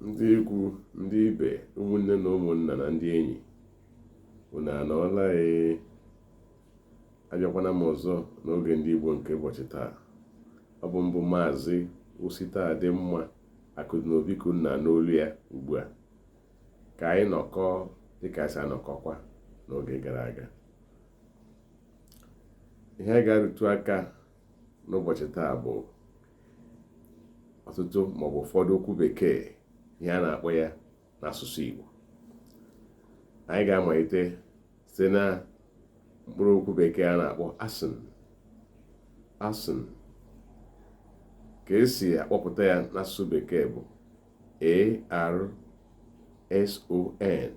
Ndị ikwu, ndị ibe, ụmụnne na ụmụnna na ndị enyi, unu anọọla ee. Abịakwana m ọzọ n'oge ndị Igbo nke ụbọchị taa. Ọ bụ m bụ Maazị Ositadịmma Akụdịnobi ka unu na-anụ olu ya ugbu a. Ka anyị nọkọọ dịka anyị si anọkọkwa n'oge gara aga. Ihe anyị ga-arụtụ aka n'ụbọchị taa bụ ọtụtụ maọbụ ụfọdụ okwu bekee, ihe a na-akpọ ya n'asụsụ Igbo. Anyị ga-amalite site na mkpụrụ okwu bekee a na-akpọ arson. Arson, ka esi akpọpụta ya n'asụsụ bekee bụ A-R-S-O-N,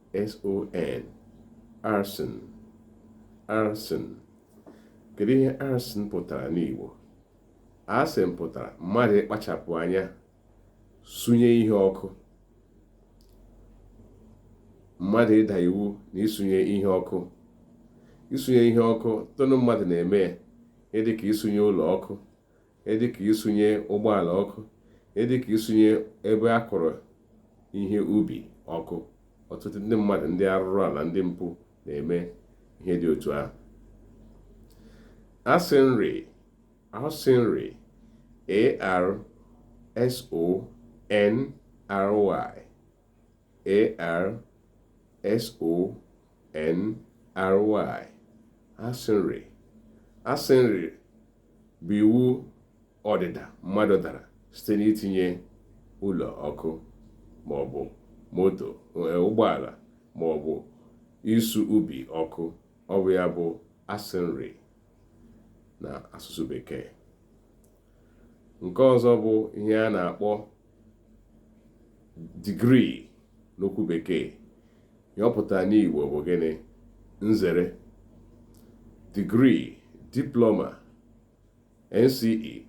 A-R-S-O-N, arson, arson. Kedu ihe arson pụtara n'Igbo? Arson pụtara mmadụ ịkpachapụ anya sunye ihe ọkụ, mmadụ ịda iwu na isunye ihe ọkụ. Isunye ihe ọkụ tụnụ mmadụ na-eme ya, dịka isunye ụlọ ọkụ, dịka isunye ụgbọala ọkụ, dịka isunye ebe a kụrụ ihe ubi ọkụ. Ọtụtụ ndị mmadụ, ndị arụrụ ala, ndị mpụ na-eme ihe dị otu ahụ. Asịnri, asịnri, A-R-S-O-N-R-Y, A-R-S-O-N-R-Y, asịnri. Asịnri bụ iwu ọdịda mmadụ dara site n'itinye ụlọ ọkụ maọbụ moto, ụgbọala maọbụ isu ubi ọkụ. Ọ bụ ya bụ asịnri na asụsụ bekee. Nke ọzọ bụ ihe a na-akpọ degree n'okwu bekee. Ihe ọ pụtara n'Igbo bụ gịnị? Nzere. Degree, diploma, NCE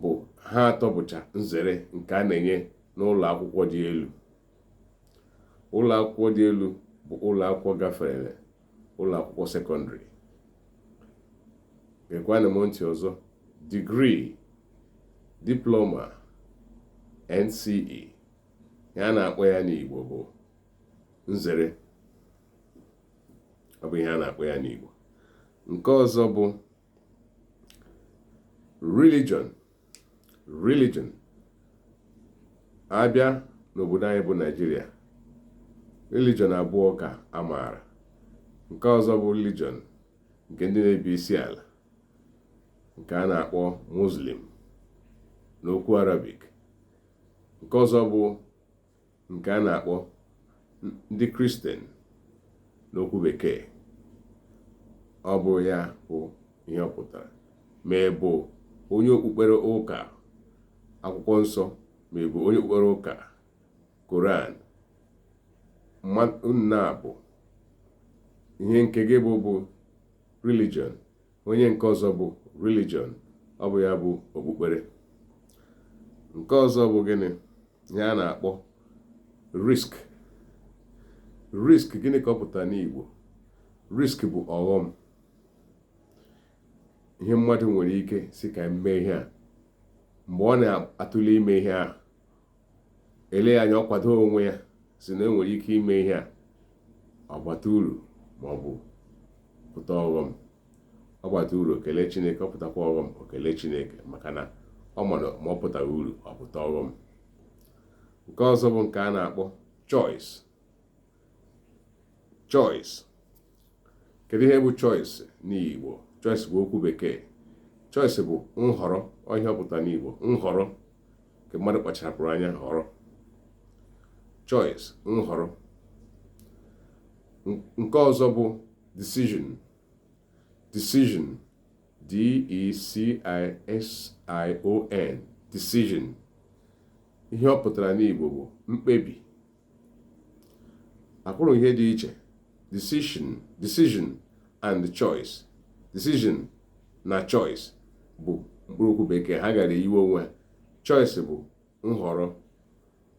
bụ ha atọ bụcha nzere nke a na-enye n'ụlọ akwụkwọ dị elu. Ụlọ akwụkwọ dị elu bụ ụlọ akwụkwọ gafere ụlọ akwụkwọ sekọndịrị. Gekwanụ m ntị ọzọ. Degree, diploma, NCE, ihe a na-akpọ ya n'Igbo bụ nzere. Ọ bụ ihe a na-akpọ ya n'Igbo. Nke ọzọ bụ religion. Religion, abịa n'obodo anyị bụ Naijiria, religion abụọ ka a maara. Nke ọzọ bụ religion nke ndị na-ebi isi ala, nke a na-akpọ Muslim n'okwu Arabic. Nke ọzọ bụ nke a na-akpọ ndị Kristian n'okwu bekee. Ọ bụ ya bụ ihe ọ pụtara. Ma ị bụ onye okpukpere ụka akwụkwọ nsọ, ma ị bụ onye okpukpere ụka Koran, nna bụ ihe nke gị bụ religion, onye nke ọzọ bụ religion. Ọ bụ ya bụ okpukpere. Nke ọzọ bụ gịnị? Ihe a na-akpọ risk. Risk, gịnị ka ọ pụtara n'Igbo? Risk bụ ọghọm, ihe mmadụ nwere ike si ka mee ihe a, mgbe ọ na-atụle ime ihe ahụ, ele anya, ọ kwado onwe ya si na enwere ike ime ihe a, ọ gbata uru ma ọ bụ pụta ọghọm. Ọ gbata uru, kelee Chineke. Ọ pụtakwa ọghọm, o kelee Chineke, maka na ọ ma na ma ọ pụtara uru, ọ pụta ọghọm. Nke ọzọ bụ nke a na-akpọ choice. Choice, kedu ihe bụ choice n'Igbo? Choice bụ okwu bekee. Choice bụ nhọrọ. Ihe ọ pụtara n'Igbo, nhọrọ nke mmadụ kpachapụrụ anya họrọ. Choice, nhọrọ. Nke ọzọ bụ decision. Decision, D-E-C-I-S-I-O-N, decision. Ihe ọ pụtara n'Igbo bụ mkpebi. Akwụrụ ihe dị iche decision, decision and choice. Decision na choice bụ mkpụrụ okwu bekee, ha gara eyiwe onwe ha. Choice bụ nhọrọ,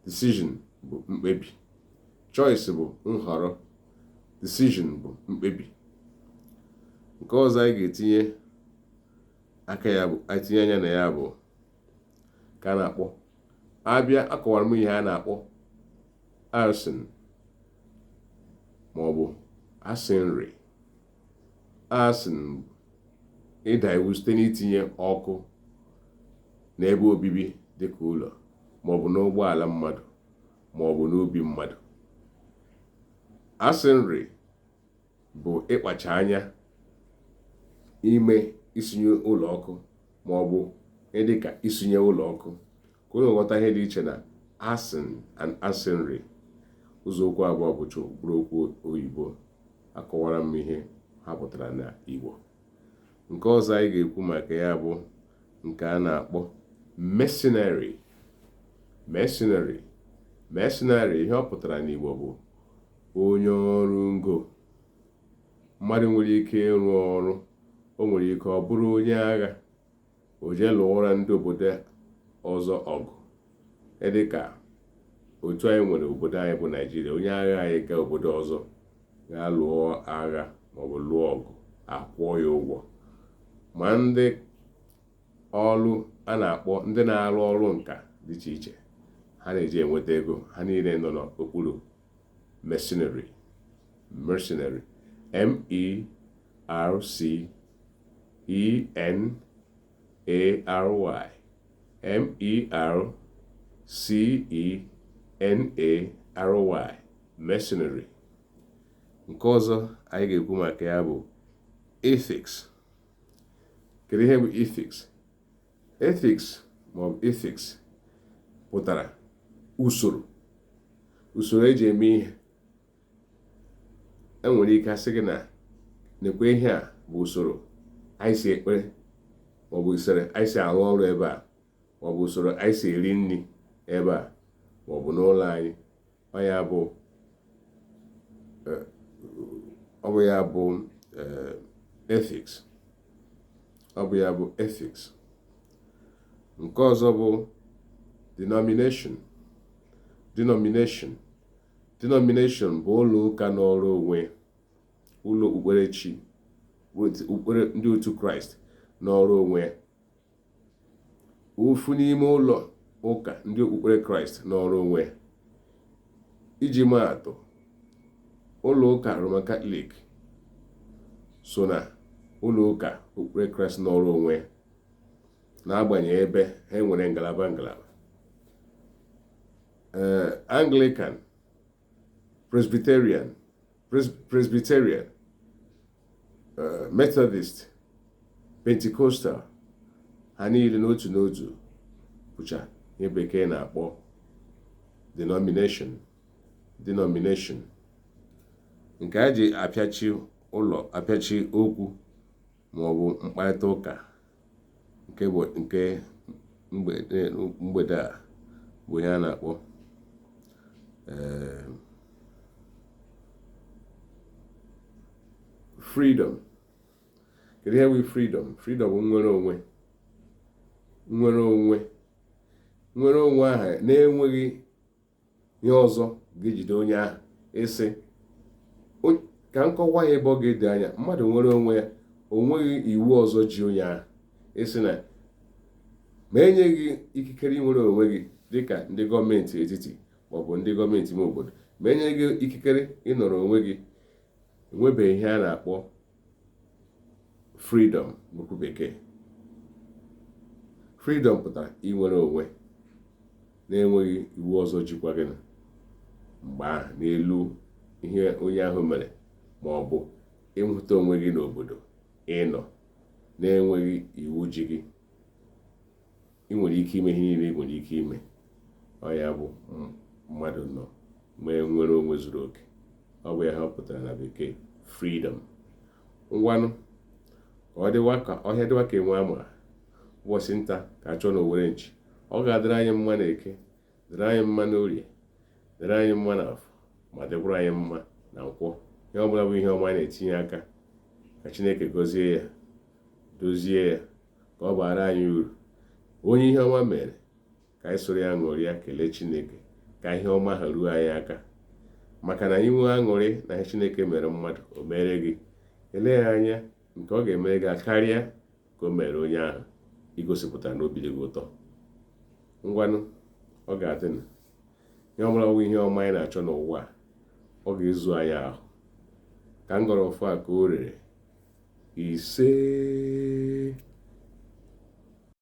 decision bụ mkpebi. Choice bụ nhọrọ, decision bụ mkpebi. Nke ọzọ anyị ga-etinye aka ya bụ, anyị tinye anya na ya, bụ Ka a na-akpọ abịa akọwara m ihe a na-akpọ arson maọbụ arsonry. Arson, ịda iwu site n'itinye ọkụ n'ebe obibi dịka ụlọ maọbụ n'ụgbọala mmadụ maọbụ n'ubi mmadụ. Arsonry bụ ịkpacha anya ime isunye ụlọ ọkụ maọbụ ịdịka isunye ụlọ ọkụ. Ka unu ghọta ihe dị iche na arson and arsonry, ụzọ okwu abụọ bụcha mkpụrụ okwu oyibo, akọwara m ihe ha pụtara na Igbo. Nke ọzọ anyị ga-ekwu maka ya bụ nke a na-akpọ mercenary. Mercenary, mercenary, ihe ọ pụtara n'Igbo bụ onye ọrụ ngo. Mmadụ nwere ike ịrụ ọrụ, o nwere ike ọ bụrụ onye agha, o jee lụọra ndị obodo ọzọ ọgụ, dịka otu anyị nwere obodo anyị bụ Naijiria. Onye agha anyị gaa obodo ọzọ gaa lụọ agha maọbụ lụọ ọgụ, akwụọ ya ụgwọ. Ma ndị ọrụ a na-akpọ ndị na-arụ ọrụ nka dị iche iche ha na-eji enweta ego, ha niile nọ n'okpuru mercenary. Mercenary, M E R C E N A R Y, M E R C E N A R Y, mercenary. Nke ọzọ anyị ga-ekwu maka ya bụ ethics. Kedu ihe bụ ethics? Ethics maọbụ ethics pụtara usoro, usoro eji eme ihe. Enwere ike asị gị na nekwe ihe a bụ usoro anyị si ekpere, maọbụ usoro anyị si arụ ọrụ ebe a, maọbụ usoro anyị si eri nri ebe a, maọbụ n'ụlọ anyị. Ọ ya bụ ọ bụ ya bụ ethics. Ọ bụ ya bụ ethics. Nke ọzọ bụ denomination. Denomination, denomination bụ ụlọ ụka nọrọ onwe, ụlọ okpukperechi, okpukpere ndị otu Kraịst nọrọ onwe, ofu n'ime ụlọ ụka ndị okpukpere Kraịst nọrọ onwe. Iji maa atụ, ụlọ ụka Roman Catholic so na ụlọ ụka okpukpere Kraịst nọrọ onwe, n'agbanyeghị ebe ha nwere ngalaba ngalaba. Ee, Anglican, Presbyterian, Methodist, Pentecostal, ha niile n'otu n'otu bụcha ihe bekee na-akpọ denomination. Denomination. Nke a ji apịachi ụlọ, apịachi okwu maọbụ mkparịta ụka nke bụ nke mgbede a bụ ihe a na-akpọ freedom. Kedu ihe bụ freedom? Freedom bụ nnwere onwe. Nnwere onwe, nnwere onwe ahụ na-enweghị ihe ọzọ ga-ejide onye ahụ. Ịsị ka nkọwa ya ebe ọ ga-edo anya, mmadụ nwere onwe ya, o nweghị iwu ọzọ ji onye ahụ. Ịsị na ma enyeghị ikikere inwere onwe gị dịka ndị gọọmenti etiti maọbụ ndị gọọmenti ime obodo, ma enyeghị ikikere ịnọrọ onwe gị, enwebeghị ihe a na-akpọ freedom n'okwu bekee. Freedom pụtara inwere onwe na-enweghị iwu ọzọ jikwa gị mgbe ahụ n'elu ihe onye ahụ mere, ma ọ bụ ịhụta onwe gị n'obodo ịnọ na-enweghị iwu ji gị. Ị nwere ike ime ihe niile ị nwere ike ime. Ọ ya bụ mmadụ nọ nwee nwere onwe zuru oke. Ọ bụ ya ha pụtara na bekee, freedom. Ngwanụ, ka ọ dịwa, ka ọhịa dịwa ka enwe ama. Ụbọchị nta ka a chọọ na owere nchi. Ọ ga-adịrị anyị mma na eke, dịrị anyị mma na orie, dịrị anyị mma na afọ, ma dịkwara anyị mma na nkwọ. Ihe ọbụla bụ ihe ọma na-etinye aka, ka Chineke gọzie ya, dozie ya, ka ọ baara anyị uru. Onye ihe ọma mere, ka anyị soro ya ṅụrịa, kelee Chineke ka ihe ọma ha ruo anyị aka, maka na anyị nwee aṅụrị na ihe Chineke mere mmadụ, o mere gị, elee ya anya nke ọ ga-emere gị karịa ka o mere onye ahụ igosipụtara na obi dị gị ụtọ. Ngwanụ, ọ ga-adịnụ. Ihe ọbụla bụ ihe ọma anyị na-achọ n'ụwa, ọ ga-ezu anyị ahụ. Ka m gọrọ ọfọ a ka o rere. Ise.